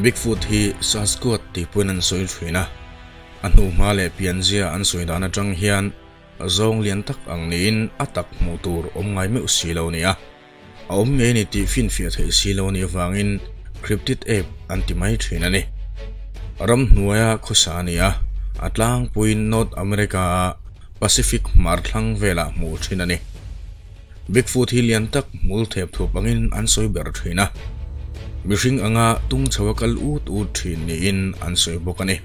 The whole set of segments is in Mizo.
Bigfoot hi Sasquatch tih pawhin an sawi thin a, a hnuhma leh pianzia an sawi dan atang hian zawng lian tak ang niin a tak hmuh tur awm ngai meuh si lo a ni a. A awm ngei ni tih finfiah theih si lo a nih avangin Cryptid Ape an ti mai thin a ni. Ramhnuaia khawsa a ni a, a tlangpuiin North America-a Pacific hmar thlang velah hmuh thin a ni. Bigfoot hi lian tak hmul thep thup angin an sawi ber thin a, mihring anga tung chho a kal ut ut thin niin an sawi bawk a ni.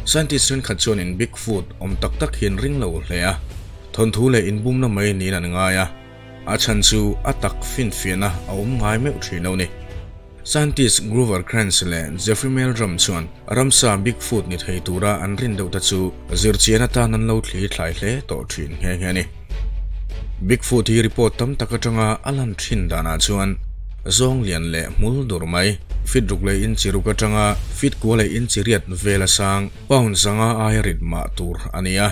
Scientist thenkhat chuanin Bigfoot awm tak tak hian ring lo hle a, thawnthu leh inbumna mai niin an ngai a, a chhan chu a tak finfiahna a awm ngai meuh thin lo ni. Scientist Grover Krantz leh Jeffrey Meldrum chuan ramsa Bigfoot ni thei tura an rin deuh te chu zirchian atan an lo thli thlai hle tawh thin nghe nghe a ni. Bigfoot hi report tam tak atanga a lan thin danah chuan zawng lian leh hmul dur mai, feet ruk leh inchi ruk atanga feet kua leh inchi riat vela sang, pound zanga aia rit mah tur a ni a,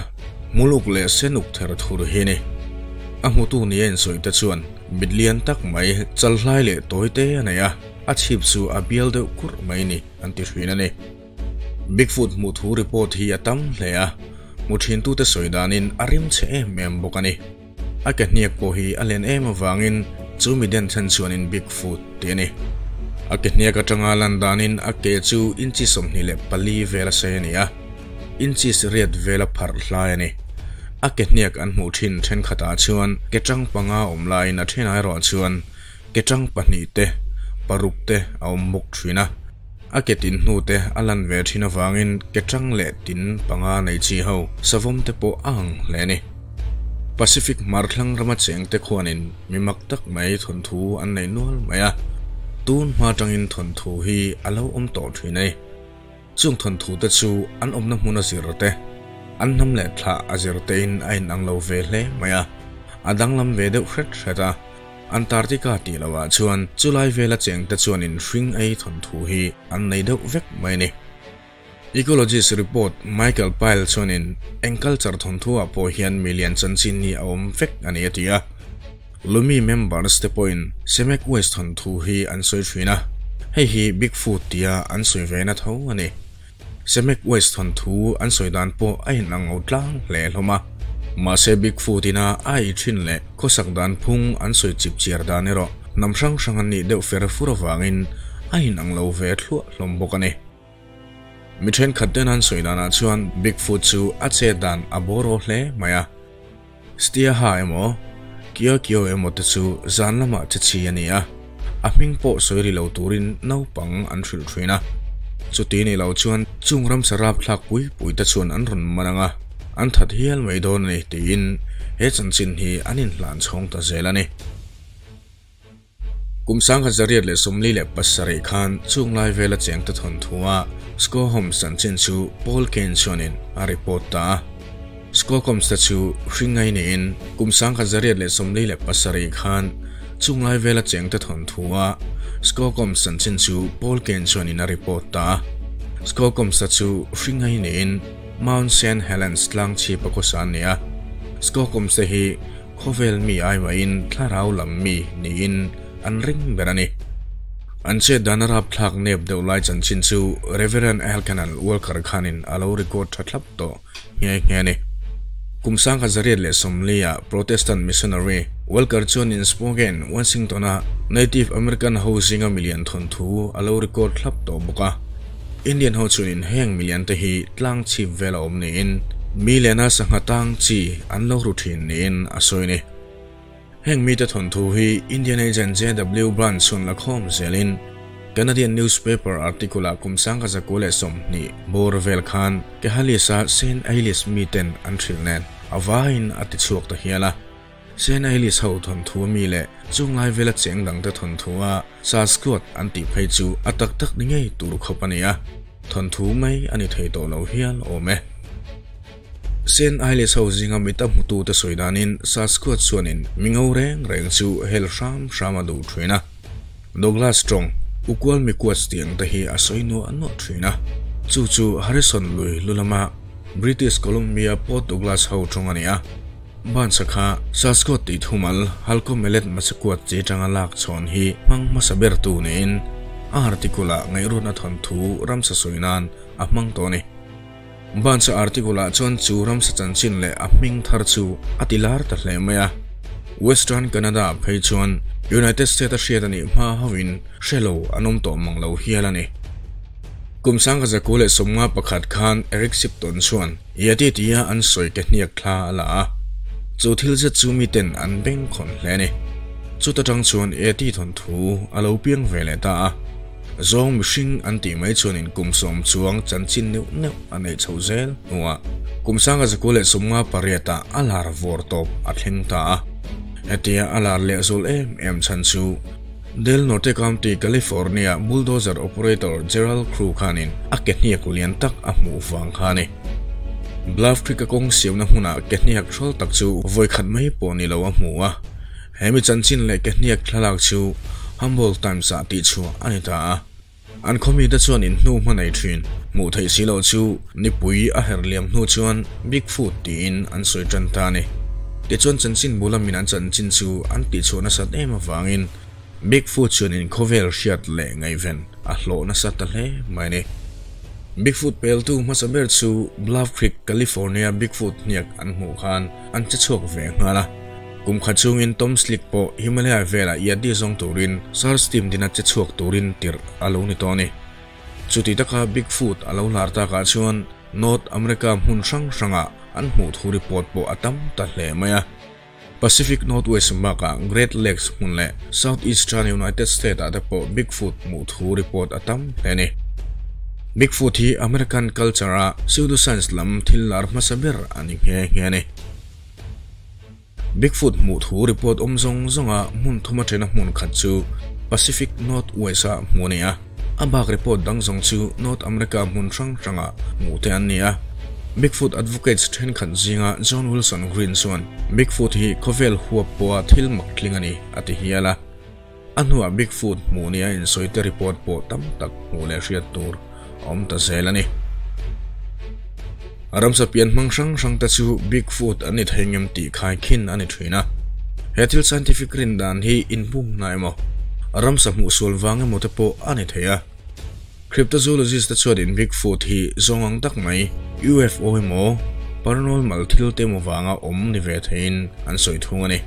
hmul uk leh sen uk ther thur hi a ni. A hmutu nia insawi te chuan Mit lian tak mai, chalhlai leh tawi te a nei a, a chhip chu a bial deuh kurh mai ni an ti hrin a ni. Bigfoot hmuh thu report hi a tam hle a, hmu thintute sawi danin a rim chhe em em bawk a ni. A ke hniak pawh hi a len em avangin chu mi den then chuanin Bigfoot tih a ni. A ke hniak atanga lan danin a ke chu inchi 24 vel a sei a ni a. Inches riat vela pharh hlai a ni. A ke hniak an hmuh thin thenkhatah chuan ke tang panga awm laiin a thenah erawh chuan ke tang pahnih te, paruk te a awm bawk thin a. A ke tin hnu te a lan ve thin avangin ke tang leh tin panga nei chi ho savawm te pawh a ang hle a ni. Pacific hmar thlang rama cheng te khuanin mi mak tak mai thawnthu an nei nual mai a, tun hma tangin thawnthu hi a lo awm tawh thin a ni. Chung thawnthu te chu an awmna hmun a zir te, an hnam leh thlah a zir tein a inang lo ve hle mai a, a danglam ve deuh hret hret a. Antarctica tih lohah chuan chulai vela chengte chuanin hring ei thawnthu hi an nei deuh vek mai a ni. Ecologist report Michael Pyle chuanin eng culture thawnthu-ah pawh hian milian chanchin hi a awm vek a ni a ti a. Lumi members te pawhin Semek West thawnthu hi an sawi thin a, hei hi Bigfoot tia an sawi ve na tho a ni. Semek West thawnthu an sawi dan pawh a inang lo tlang hle hlawm a, mahse Bigfoot ina a ei thin leh khawsak dan phung an sawi chip chiar dan erawh hnam hrang hrang an nih deuh fer fur avangin a inang lo ve thluah hlawm bawk a ni. Mi thenkhat ten an sawi danah chuan Bigfoot chu a chet dan a bawraw hle mai a. Stiaha emaw, Kio Kio emaw te chu zan lamah che chi a ni a, a hming pawh sawi ri lo turin naupang an hrilh thin a. Chuti ni lo chuan chung ramsa rapthlak pui pui te chuan an rawn man ang a, an that hial mai dawn a ni tiin he chanchin hi an inhlan chhawng ta zel a ni. Kum 1947 khan chung lai vela chengte thawnthu-a Scohoms chanchin chu Paul Kane chuanin a report ta a. Scohoms te chu hringai niin kum 1947 khan chung lai vela chengte thawnthu-a Scohoms chanchin chu Paul Kane chuanin a report ta a. Scohoms te chu hringai niin Mount Saint Helens tlang chhip a khawsa an ni a. Scohoms te hi Khawvel mi ai mahin thlarau lam mi niin an ring ber a ni. An chet dan a rapthlak nep deuh lai chanchin chu Reverend Elkanal Walker khanin a lo record tha thlap tawh nghe nghe a ni. Kum 1940 ah Protestant missionary Walker chuanin Spokane, Washington-a Native American ho zinga milian thawnthu a lo record thlap tawh bawk a. Indian ho chuanin heng milian te hi tlang chhip vel a awm niin mi lena sangha tang chi an lo ru thin niin a sawi a ni. Heng mite thawnthu hi Indian agent JW Branch chuan la khawm zelin Canadian newspaper article ah kum 1920 bawr vel khan Kehalis-a Saint Elias miten an hrilh nen a vaiin a ti chhuak ta hial a. Saint Elias ho thawnthu a mi leh chunglai vela cheng dangte thawnthu a Sasquatch an tih phei chu a tak tak ni ngei tur khawp a ni a, thawnthu mai a ni thei tawh lo hial awm e. Saint Elias ho zinga mit a hmutute sawi danin Sasquatch chuanin mi ngo reng reng chu hel hram hram a duh thin a. Douglas tawng Ukual Mikuats tih ang te hi a sawi nuah nuah thin a, chu chu Harrison lui lu lama British Columbia Port Douglas ho tawng a ni a. Bansa kha Sasquatch tih thumal Halcomeleth Masaquat chi atanga lak chhawn hi hmang hmasa ber tu niin A article-ah ngaihruatna thawnthu ramsa sawi nan a hmang tawh a ni. Barnes-a article-ah chuan chu ramsa chanchin leh a hming thar chu a ti lar ta hle mai a. Western Canada-ah phei chuan United States-a hriat a nih hma hauhin hre lo an awm tawh mang lo hial a ni. Kum 1951 khan Eric Shipton chuan Yeti tia an sawi ke hniak thla a la a, chu thil zet chu miten an bengkhawn hle a ni. Chuta tang chuan Yeti thawnthu a lo piang ve leh ta a, zawng mihring an tih mai chuanin kum sawm chuang chanchin neuh neuh a neih chho zel hnuah kum 1958 ah a lar vawr tawp a thleng ta a. Hetia a lar lehzual em em chhan chu Del Norte County, California bulldozer operator Gerald Crew khanin a ke hniak lian tak a hmuh vang kha a ni. Bluff Creek a kawng siamna hmunah ke hniak hrawl tak chu vawi khat mai pawh ni lo a hmu a. He mi chanchin leh ke hniak thlalak chu Humboldt Times-ah tihchhuah a ni ta a. An khawmite chuan inhnu hma nei thin. Hmuh theih si loh chu nipui a her liam hnu chuan Bigfoot tiin an sawi tan ta a ni. Tichuan chanchin bula min an chanchin chu an tihchhuah nasat em avangin Bigfoot chuan inkhawvel hriat leh ngaihven a hlawh nasa ta hle mai a ni. Bigfoot peltu hmasa ber chu Bluff Creek, California Bigfoot hniak an hmuh khan an che chhuak ve nghal a. Kum khat chungin Tom Slick pawh Himalaya velah Yeti zawng turin search team dina che chhuak turin tirh a lo ni tawh a ni. Chuti taka Bigfoot a lo hlar takah chuan North America hmun hrang hrangah an hmuh thu report pawh a tam ta hle mai a. Pacific Northwest bakah Great Lakes hmun leh Southeastern United States ah te pawh Bigfoot hmuh thu report a tam hle a ni. Bigfoot hi American culture a pseudoscience lam thil lar hmasa ber a ni nghe nghe a ni. Bigfoot hmuh thu report awm zawng zawnga hmun thuma thena hmun khat chu Pacific Northwest-ah hmuh a ni a. A bak report dang zawng chu North America hmun hrang hrangah hmuh te an ni a. Bigfoot advocates thenkhat zinga John Wilson Green chuan Bigfoot hi khawvel huap pawha thil mak tling a ni a ti hial a. A hnuah Bigfoot hmuh nia insawi te report pawh tam tak hmuh leh hriat tur a awm ta zel a ni. Ramsa pian hmang hrang hrang te chu Bigfoot an ni thei ngem tih khai khin a ni thin a. He thil scientific rin dan hi inbum na emaw, ramsa hmuh sual vang emaw te pawh a ni thei a. Cryptozoologist te chuan in Bigfoot hi zawng ang tak mai, UFO emaw, paranormal thil te emaw vanga awm ni ve theiin an sawi thung a ni.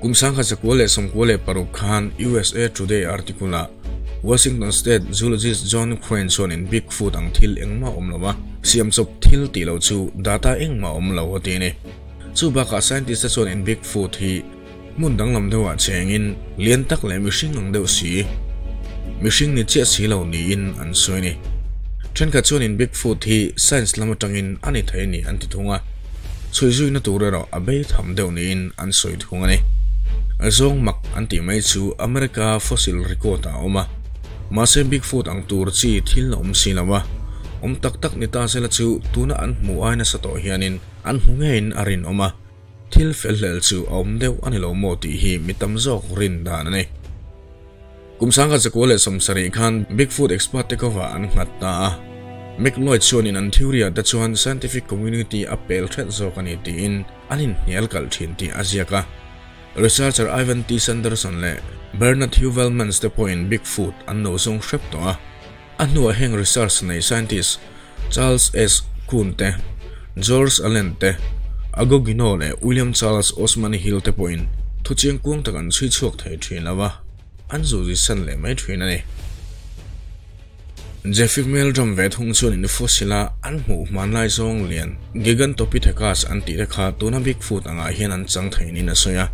Kum 1996 khan USA Today article-ah Washington State zoologist John Crane chuanin Bigfoot ang thil engmah awm lo a, siamchawp thil tih loh chu data engmah awm lo a ti a ni. Chu bakah scientist te chuanin Bigfoot hi hmun danglam deuhah chengin lian tak leh mihring ang deuh si, mihring ni chiah si lo niin an sawi a ni. Thenkhat chuanin Bigfoot hi science lam atangin a ni thei a ni an ti thung a. Chhui zuina tur erawh a bei tham deuh niin an sawi thung a ni. Zawng mak an tih mai chu America fossil record ah a awm a, mahse Bigfoot ang tur chi thil a awm si lo a, awm tak tak ni ta sela chu tuna an hmuh ai nasa tawh hianin an hmu ngeiin a rinawm a, thil fel hlel chu a awm deuh a ni lo maw tih hi mi tam zawk rin dan a ni. Kum 1970 khan Bigfoot expert te kovah an nghat ta a. McLeod chuanin an theory ah te chuan scientific community a pel hret zawk a ni tiin an inhnial kalh thin tih a ziak a. Researcher Ivan T. Sanderson leh Bernard Heuvelmans te pawhin Bigfoot an lo zawng hrep tawh a. A hnuah heng research nei scientist Charles S. Kuhn te, George Allen te, Agogino leh William Charles Osman Hill te pawhin thuchiang kuang tak an chhui chhuak thei thin lo a, an zuzi san leh mai thin a ni. Jeffrey Meldrum ve thung chuan in fossil a an hmuh hmanlai zawng lian Gigantopithecus an tih te kha tuna Bigfoot angah hian an chang thei niin a sawi a.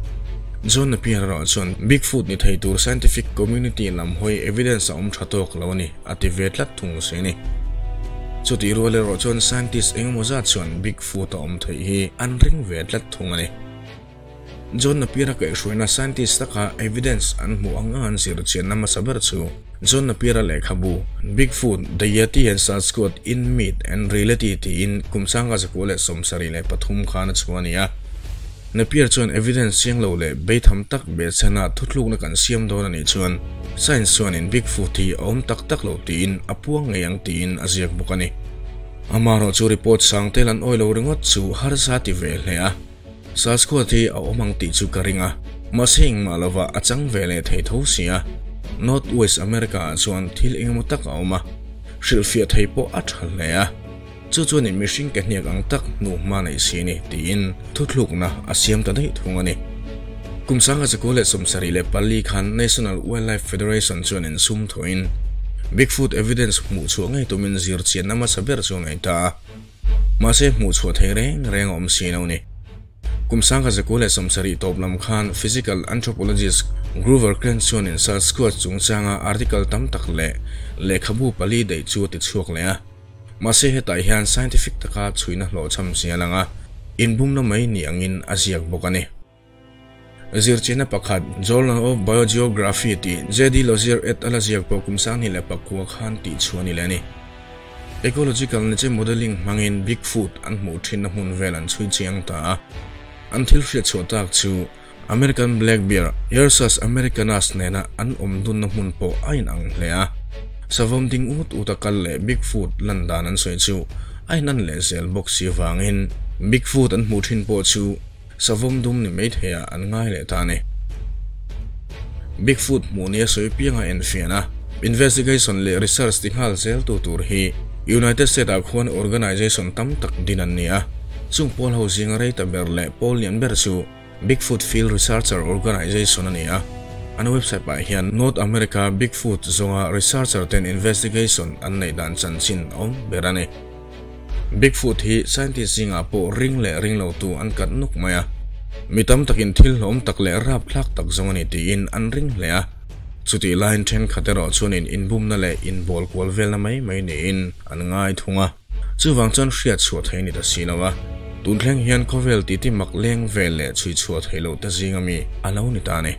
John Napier erawh chuan Bigfoot ni thei tur scientific community lam hawi evidence a awm tha tawk lo a ni a ti ve tlat thung si a ni. Chutih rual erawh chuan scientist engemaw zat chuan Bigfoot a awm theih hi an ring ve tlat thung a ni. John Napier-a kaihhruaina scientist taka evidence an hmuh ang ang an zir chianna hmasa ber chu John Napier-a lehkhabu Bigfoot, The Yeti and Sasquatch in Myth and Reality tiin kum 1973 khan a chhuah a ni a. Napier chuan evidence chiang lo leh beitham tak behchhana thuthlukna kan siam dawn a nih chuan science chuanin Bigfoot hi a awm tak tak lo tiin a puang ngei ang tiin a ziak bawk a ni. Amaherawh chu report sang tel an awi lo ringawt chu harsa ti ve hle a, Sasquatch hi a awm ang tih chu ka ring a, mahse engmah lovah a chang ve leh thei tho si a. North West America ah chuan thil engemaw tak a awm a, hrilhfiah thei pawh a tha hle a, chu chuanin mihring ke hniak ang tak hnuhma neih si ni tiin thuthlukna a siam ta daih thung a ni. Kum 1974 khan National Wildlife Federation chuan insum thawhin Bigfoot evidence hmuh chhuah ngei tumin zir chianna hmasa ber chu a nei ta a, mahse hmuh chhuah thei reng reng a awm si lo ni. Kum 1970 tawp lam khan physical anthropologist Grover Krantz chuanin Sasquatch chungchanga article tam tak leh lehkhabu pali daih chu a ti chhuak leh a. Mahse hetah hian scientific taka chhuina hlawhchham zia a lang a, inbumna mai ni angin a ziak bawk a ni. Zirchianna pakhat, Journal of Biogeography tih JD Lozier et al. A ziak pawh kum 2009 khan tihchhuah a ni leh a ni. Ecological niche modelling hmangin Bigfoot an hmuh thinna hmun vel an chhui chiang ta a. An thil hriatchhuah tak chu American black bear, Ursus americanus nena an awm dunna hmun pawh a inang hle a. Savawm ding ut ut a kal leh Bigfoot lan dan an sawi chu a inan leh zel bawk si avangin Bigfoot an hmuh thin pawh chu Savawm dum ni mai theiah an ngai leh ta a ni. Bigfoot hmuh nia sawi pianga enfian a, investigation leh research ti nghal zel tu tur hi United States ah khuan organization tam tak din an ni a. Chung pawl ho zinga rei ta ber leh pawl lian ber chu Bigfoot Field Researcher Organization a ni a. An website ah hian North America Bigfoot zawnga researcher ten investigation an neih dan chanchin a awm ber a ni. Bigfoot hi scientist zingah pawh ring leh ring lo tu an kat nuk mai a. Mi tam takin thil hlawm tak leh rapthlak tak zawng a ni tiin an ring hle a. Chutih laiin thenkhat erawh chuanin inbumna leh inbawl kual velna mai mai niin an ngai thung a. Chuvang chuan hriat chhuah thei a ni ta si lo a. Tun thleng hian khawvel titi mak leng vel leh chhui chhuah theih loh te zinga mi a lo ni ta a ni.